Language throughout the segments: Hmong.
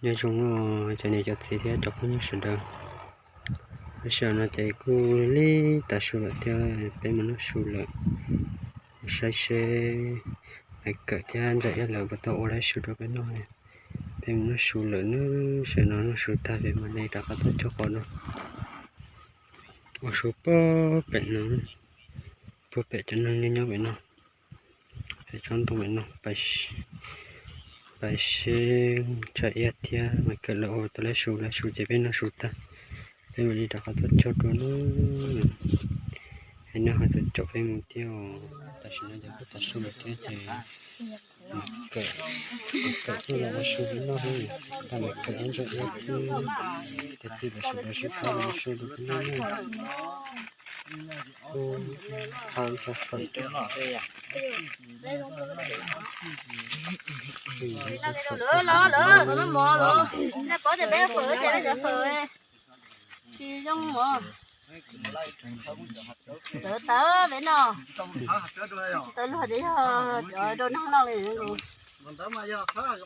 Nyob zoo cov niam cov txiv thiab cov phooj ywg sawv daws. Lub sij hawm no ces kuj li tav su lawm thiab, peb mus noj su lawm. Saib seb Maiv Kawm thiab Ntsa Iab lawv puas tau ua lawv su rau peb noj. Peb mus noj su lawm nawb, sawv no noj su tag peb mam li rov qab tuaj cog qos no. Ua su puag pem no, puag pem cov neeg nyob nyob pem no, pem tsob ntoo pem no, pais seb Ntsa Iab thiab Maiv Kawm lawv ua tau lawv su, lawv su ces peb noj su tag, peb mam li rov qab tuaj cog dua nawb. Es noj ho txog caum peb mus thiab. Tam sim no ces kuj tav su lawm thiab ces Maiv Kawm, Maiv Kawm kuj los ua su rau noj thiab, tab Maiv Kawm ib Ntsa Iab thiab, tab tij lawv sawv daws sib pab los ua su rau peb noj nawb. Kuj hau ib co fawm thiab. Lawv los lawv mov lawm, nej paub tias peb fawm ces peb cov fawm tsis zoo mov. Txawv tawv peb no, tsis tau luag ces yog cov rau nag noj li. Mus ntawd lawv fawm,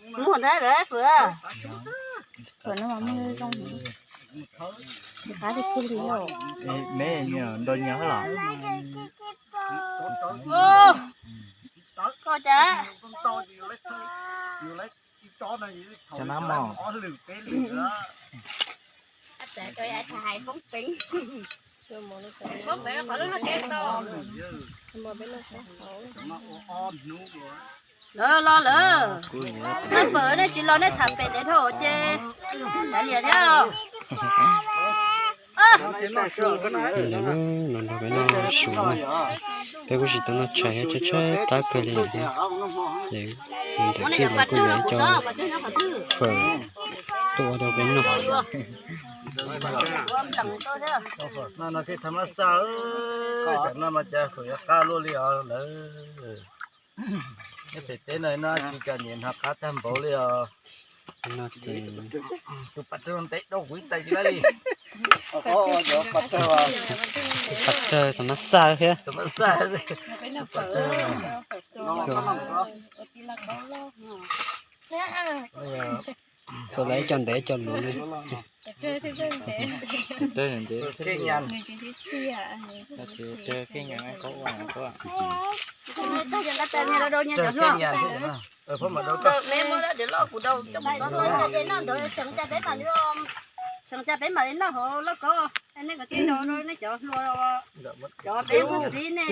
fawm no mas muaj zoo, tsis qab tiag tiag li. Me nyias nrau nyias los. Koj cas? Cov nab mos. Lawv los lawm, nej fawm nej tsis los nej tham pem ntev dhau ces kav liam thiab. Ntawm no los nrog peb noj su na, peb kuj tsis tau noj tshais thiab, tshaib tshaib plab kawg li thiab. Ces ntawm tij lawv kuj yuav ib co fawm tuaj ua rau peb noj. No no thiaj tham mab xaj, tam no mas cas fawm yuav qab luaj li os lawv. Nyob pem teb no no tsis cas niam hnov qab tag npaum li os. No ces tus pas tsawg ntev dau kuv ib tais tsis laib li. Pas tsawg tham mab xaj thiab. Txhua lawv ib co ntev ib co luv li. Seev cas peb mam li noj hauv lauj kaub, nej kom tsis noj nej cov hluas, cov peb mus ntxiv nej,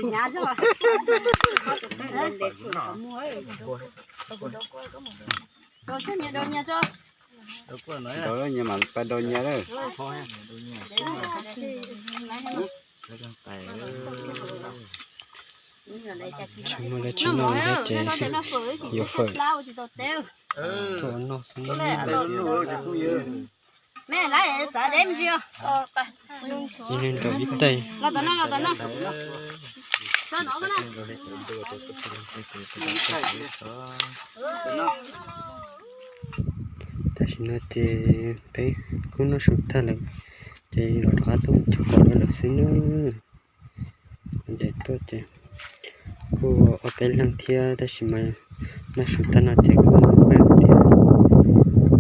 hnyav zog. Rau nyias rau nyias tso. Rau nyias mam pais rau nyias lawm. Tsis muaj dab tsi noj thiab ces yuav fawm tuaj noj xwb. Me lawv txav deb me ntsis. Ib leeg nrau ib tais. Los tom no, los tom no. Tam sim no ces peb kuj noj su tag lawm, ces los rov qab tuaj mus cog qos dua lawm xwb nawb. Ces tuaj ces kuj ob peb leeg thiab, tab sis mas noj su tag no ces kuj muaj leej thiab,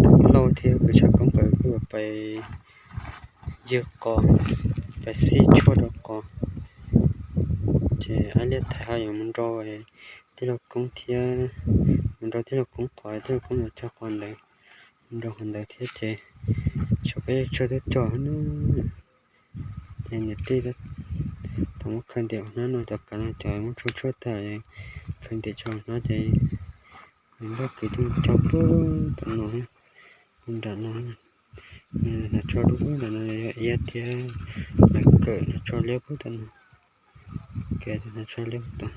kuv lauj thiab kuv tshav koob nkawd kuj yuav pais ywg qos, pais xij tshuaj rau qos. Ces ab liaj thaiv ho yuav mus nrau tij laug Koob thiab, mus nrau tij laug Koob qos, tij laug Koob yuav cog qos ntawd, mus nrau qos ntawd thiab ces tsam peb tsawg tuaj cog na. Ces niam tij tau muab khaws ntim hnab no, cov kav no cov muab tshuaj tshuaj tag, khaws ntim tso hnab ces npaj kwv coj cog puag tom no, puag nram no. Hnav tsho dua puag nram no yog iab thiab, hnav kawm hnav tsho liab puag tom no. Kev hnav tsho liab puag tom,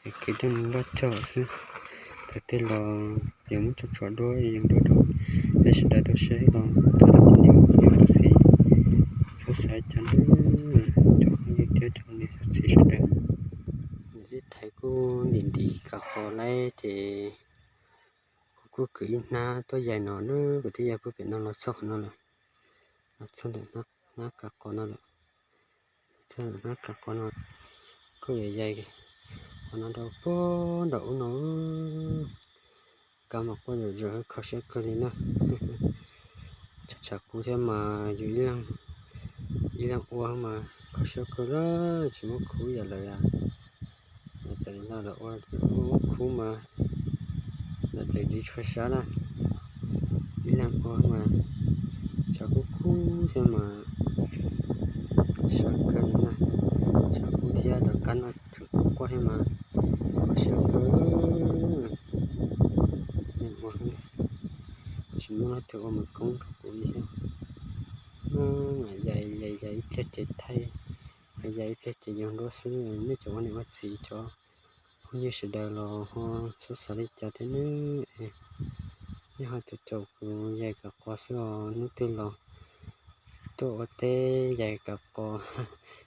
es kwv coj mus npaj cog xwb. Thaum twg los yuav muab cov tsho duab yees dua rau peb sawv daws tau saib los tau los ntxiv. Kuv xav cov cov phooj ywg thiab cov niam cov txiv sawv daws, niam tij thaiv kuj ntim ntim kav qos lawm ces kuv kuj kwv ib hnab tuaj yaig no na, kuv twb yaig puag pem no los txog qhov no lawm, los txog ntawm hnab kav qos no lawm. Txog hnab kav qos no, kuj yuav yaig qhov no rau puag nram ub no. Kab mas quaj zom zaws kho siab kawg li na. Tshav tshav kub thiab mas yus ib leeg ua mas kho siab kawg li, tsis muaj khub yam lawv. Txawm no lawv ua khub mas lawv txawm tsis tshua sab na. Ib leeg ua mas tshav kub kub thiab mas sab kawg li na. Tshav kub thiab cov kab no tseem quaj thiab mas kho siab kawg. Ua tsis muaj leej twg ua mus koob rau kuv li thiab. Yais yais yais ib pliag ces thaij, yais ib pliag ces yuav nruab xwb. Nej cov ua niam ua txiv cov phooj ywg sawv daws los ho txhob xav li cas thiab nawb. Nej ho caum caum kuv yais kom qos xwb os, hnub twg los tuaj ua teb yais kom qos,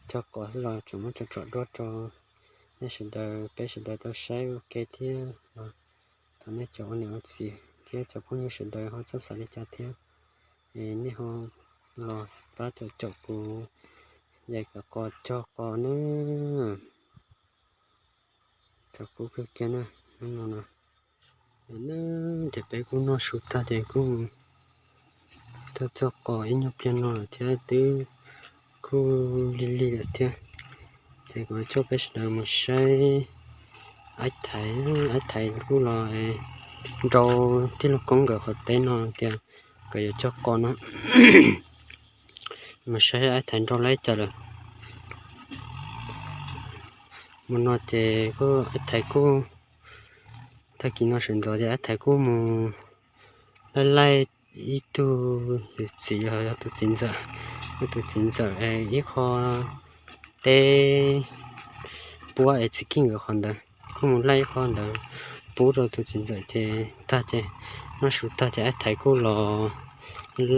cog qos xwb los tseem muab tsom tsom duab rau nej sawv daws, peb sawv daws tau saib ua ke thiab. Thov nej cov ua niam ua txiv thiab cov phooj ywg sawv daws ho txhob xav li cas thiab. Es nej ho los pab caum caum kuv yais kom qos cog qos nawb. Cov kub kawg kiag na, hnub no no. Ces peb kuj noj su tag ces kuj tuaj txog qos ib nyuag pliag no lawm thiab twb kuj lig lig lawm thiab. Ces kuv coj peb sawv daws mus saib aib thaiv, aib thaiv kuj los nrau tij laug Koob nkawd qhov teb no tias nkawd yuav cog qos no. Mus saib aib thaiv nrau lawm cas lawm. Mus no ces kuj aib thaiv kuj, tag kis no sawv ntxov ces aib thaiv kuj mus laij laij ib tug yawm txiv los yog tus txiv ntxawm, tus txiv ntxawm ib qho teb puab es txiv Kij nkawd qhov ntawd, kuj mus laij ib qho ntawd pub rau tus txiv ntxawm ces tag ces noj su tag ces aib thaiv kuj los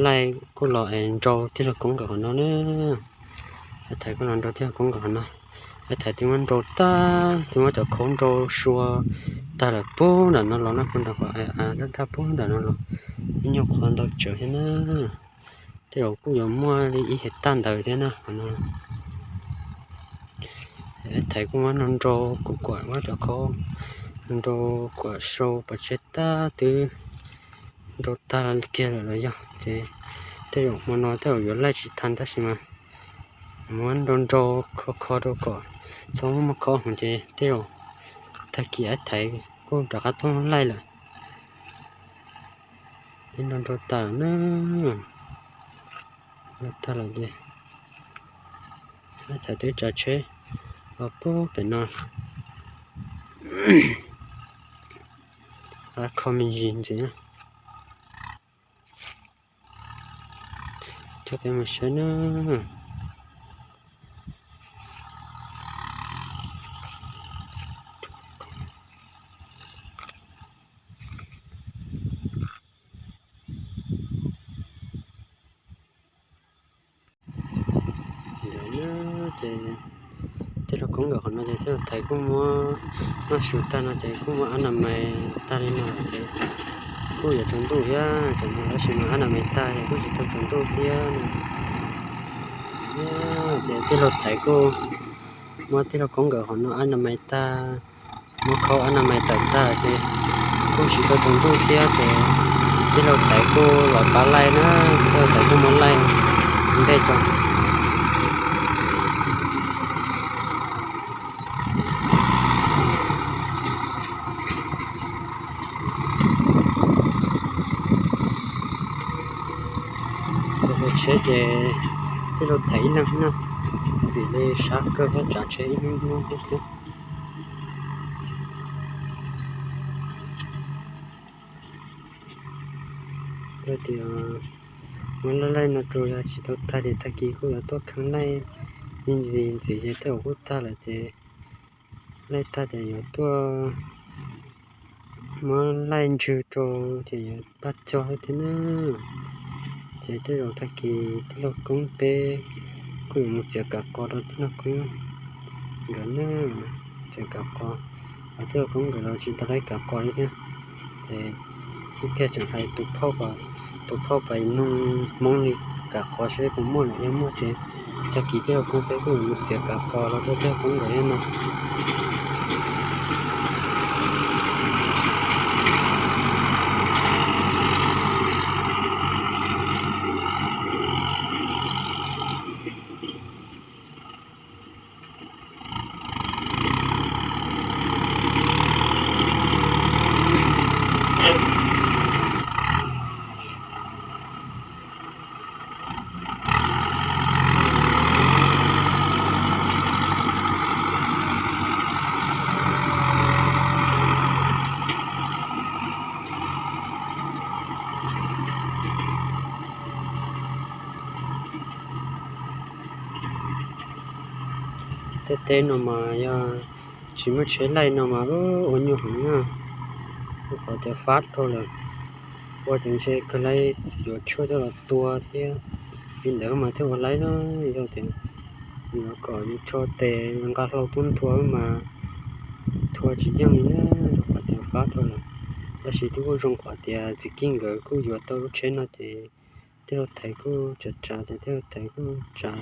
laij kuj los es nrau tij laug Koob nkawd qhov no na. Aib thaiv kuj los nrau tij laug Koob nkawd qhov no. Aib thaiv twb muab nrau tag, twb muab cov khaub nrau sua tag lawm puag nram no los no, puag nram qhov daj daj puag nram no los, ib nyuag qhov ntau tsawv thiab na. Tej zaum kuj yuav muaj li ib hais tag ntawd thiab na qhov no. Aib thaiv kuj muab nrau nrau kuam kuam muab cov khaub nrau kuam sau pov tseg tag twb nrau tag kiag lawm los yog ces tej zaum hmo no tej zaum yuav laij tsis tag tab sis mas muab nrau nrau kho kho rau kom txhob muaj khaub heev ces tej zaum tag kis aib thaiv kuj rov qab tuaj laij lawm. Twb nrau nrau tas lawm na. Nrau tag lawm ces aib thaiv twb tsav tsheb los puag pem no. Kho me ntsis ntxiv na. Coj peb mus saib na. Ces tij laug Koob nkawd qhov no ces tij laug Thaiv kuj muab noj su tag no ces kuj muab ab na mais tag li no lawm ces kuj yuav tsaus ntuj thiab, tsaus ntuj tab sis mas ab na mais tag ces kuj tsis tau tsaus ntuj thiab no. Ces tij laug Thaiv kuj muab tij laug Koob nkawd qhov no ab na mais tag, muab khaub ab na mais tawm tag ces kuj tsis tau tsaus ntuj thiab ces tij laug Thaiv kuj los pab laij na, tij laug Thaiv kuj muab laij ntej tso. Txog tsev ces tij laug Thaiv ib leeg na, ntxim li sab kawg thiab, tsav tsheb ib hnub ib hnub thiab. Kuj tias muab laij laij no rau yog tsis tau tag ces tag kis kuj yuav tuaj kheev laij me ntsis ntxiv ces tej zaum kuj tag lawm ces laij tag ces yuav tuaj muab laij ntswg rau ces yuav pab cog thiab na. Ces tej zaum tag kis tij laug Koob peb kuj yuav mus txiav kav qos rau tij laug Koob nkawd na, txiav kav qos, tij laug Koob nkawd los tsis tau laij kav qos li thiab. Ces ib pliag tseem hais tus phauj, tus phauj pais nug Hmoob li kav qos seb puas muaj lawm, yog muaj ces tag kis tij laug Koob peb kuj yuav mus txiav kav qos los rau tij laug Koob nkawd thiab no. Tej teb no mas yog tsis muaj tsheb laij no mas ua nyuaj heev na, rau qhov tias fab dhau lawm, ua ces ntshe kawg laib yuav tshuaj coj los tua thiab, li ntawd mas thiaj ua laib na. Yog tias yuav kom yus tso tes nqa hlau tuaj nthua mas nthua tsis yeej li na, rau qhov tias fab dhau lawm. Tab sis twb kuj zoo qhov tias txiv Kij nkawd kuj yuav tau lub tsheb no ces tej lub thaiv kuj tsav tsav ces tej lub thaiv kuj tsav,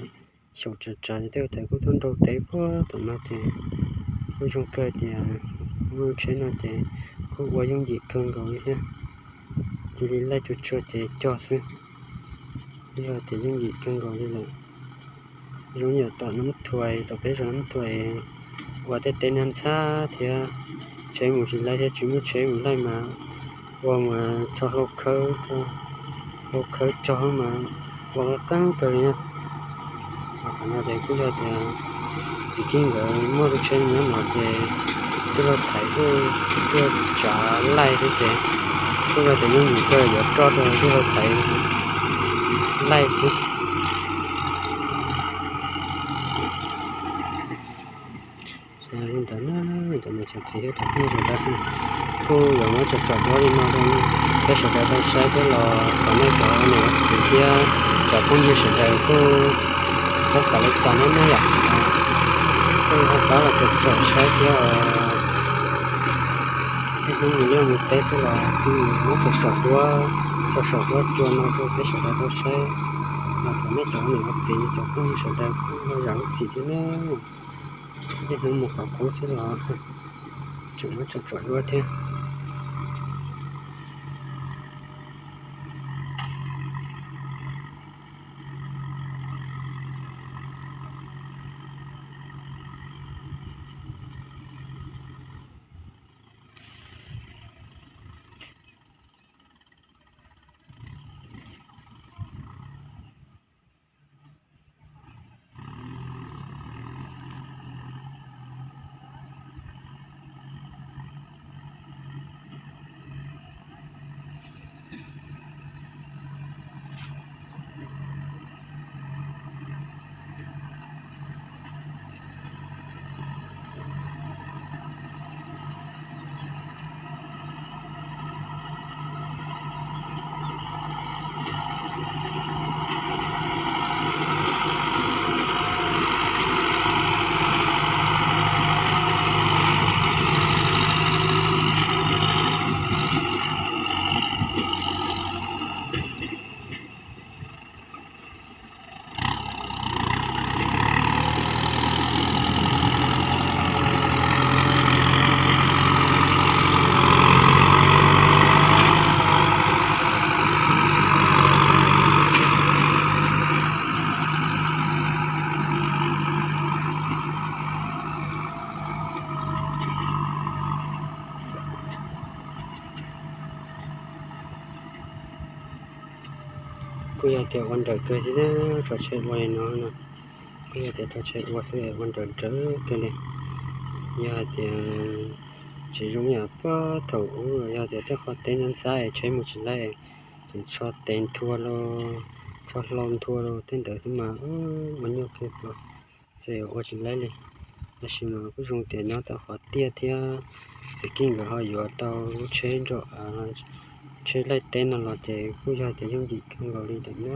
xyaum tsav tsav ces tej lub thaiv kuj tuaj nrau teb puag tom no ces kuj zoo kawg tias muaj lub tsheb no ces kuj ua yooj yim kawg nkaus li thiab. Cia li laij tsuag tsuag ces cog xwb, yog tias yooj yim kawg nkaus li lawm. Zoo yam tom Nab Thuais, tom peb zos Nab Thuais, ua tej teb ntxhab ntxhab thiab, tsheb mus tsis laij thiab tsis muaj tsheb mus laij mas ua mas tso hlau khawb, hlau khawb cog mas ua qeeb kawg li na. Qhov no ces kuj yog tias txiv Kij nkawd muaj lub tsheb nyob no ces tej lub thaiv kuj tuaj tsav laij thiab ces kuj yog tias yooj yim kawg yuav roj rau tej lub thaiv laij xwb. Li ntawd na, cov niam cov txiv thiab cov phooj ywg sawv daws, kuj yuav muab tsom tsom duab li no rau peb sawv daws tau saib thiab los thov nej cov niam cov txiv thiab cov phooj ywg sawv daws kuj txhob xav li cas nawb yom. Kuj ho pab los tsom tsom saib thiab os. Ib hnub mus liaj mus teb xwb los kuj muab tsom tsom duab, tsom tsom duab cua no rau peb sawv daws tau saib, los thov nej cov niam cov txiv cov phooj ywg sawv daws kuj ho zam lub txim thiab nawb. Ib hnub mus qhov qub xwb los tseem muab tsom tsom duab thiab. Kuj yog tias ua nrawm kawg thiab, tso tsheb ua li no no. Kuj yog tias tso tsheb ua xwb ua nrawm nrawm kawg li. Yog hais tias tsis zoo yam puag thaum ub, yog tias tej qhov teb ntxhab ntxhab es tsheb mus tsis laij, ces tso tes nthua los, tso hlau nthua los tej ntawd xwb mas ua nyuaj kawg, ces ua tsis laij li. Tab sis mas kuj zoo tias nyob tau qhov tiaj thiab, txiv Kij nkawd ho yuav tau lub tsheb nrog tsheb laij teb no los ces kuj yog tias yooj yim kawg nkaus li lawm na.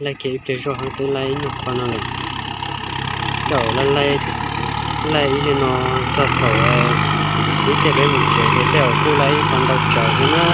Laij kiag ib pliag zog twb laij ib nyuag qho no lawm. Dam laij laij ib li no txog thaum ib pliag peb mus tsev ces tej zaum kuj laij ib qho ntau tsawv thiab na.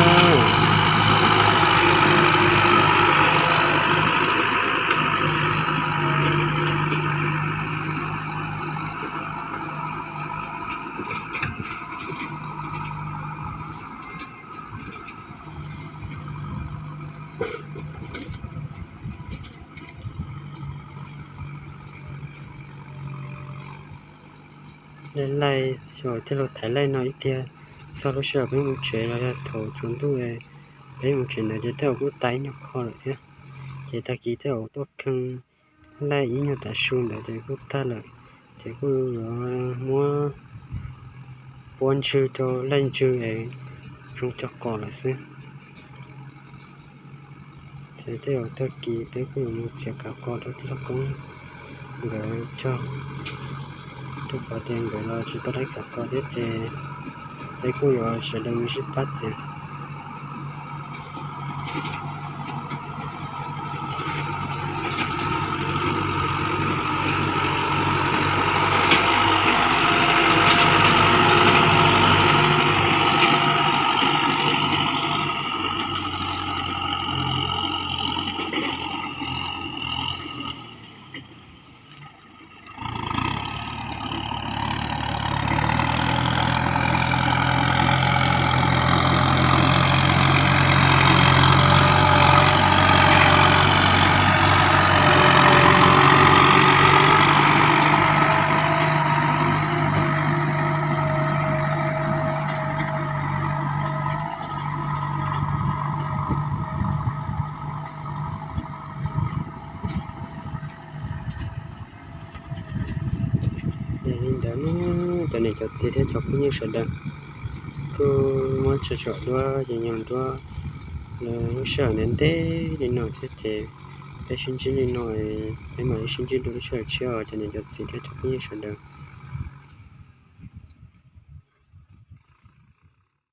Laij laij, thiaj li thaiv laij no ib pliag, txog lub sij hawm peb mus tsev los yog thaum tsaus ntuj peb mus tsev ntawd ces tej zaum kuj tag ib nyuag qho lawm thiab. Ces tag kis tej zaum tuaj kheej laij ib nyuag tav su ntawd ces kuj tag lawm, ces kuj yuav muab puab ntswg rau laij ntswg es zoo cov qos lawm xwb. Ces tej zaum tag kis peb kuj yuav mus txiav kav qos rau tij laug Koob nkawd cog, rau qhov tias nkawd los tsis tau laib kav qos thiab ces peb kuj yuav sawv daws mus sib pab txiav. Yog li ntawd na, cov niam cov txiv thiab cov phooj ywg sawv daws, kuj muab tso tsom duab ces nyob duab lub sij hawm ntev ntev li no thiab ces peb sib ntsib li no, peb mam li sib ntsib dua lub sij hawm tshiab os cov niam cov txiv thiab cov phooj ywg sawv daws.